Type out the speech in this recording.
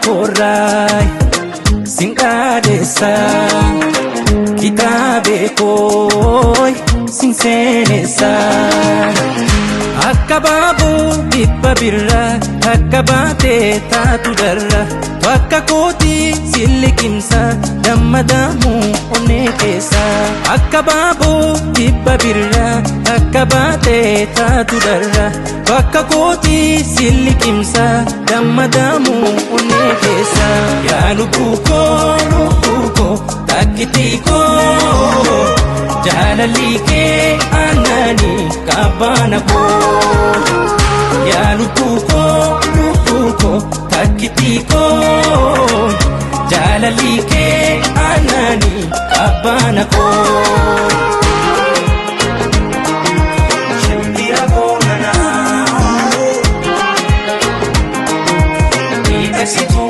Koorraa sin dhaadessa kitaabee kooy sin seenessa. Akka baaboo dhibba birraa takka baatee taatu darra bakka kootii sin liqimsa dammadamuu onnee keessa. Akka baaboo dhibba birraa takka baatee taatu darra bakka kootii sin liqimsa dammadamuu onnee keessa. Yaa lubbuu koo, lubbuu koo, takkitii koo, jaalalli kee aananii qabbaana koo. Yaa lubbuu koo, lubbuu koo, takkitii koo, jaalalli kee aananii qabbaana koo. Shimbira koo nanaa, miidhagsituu.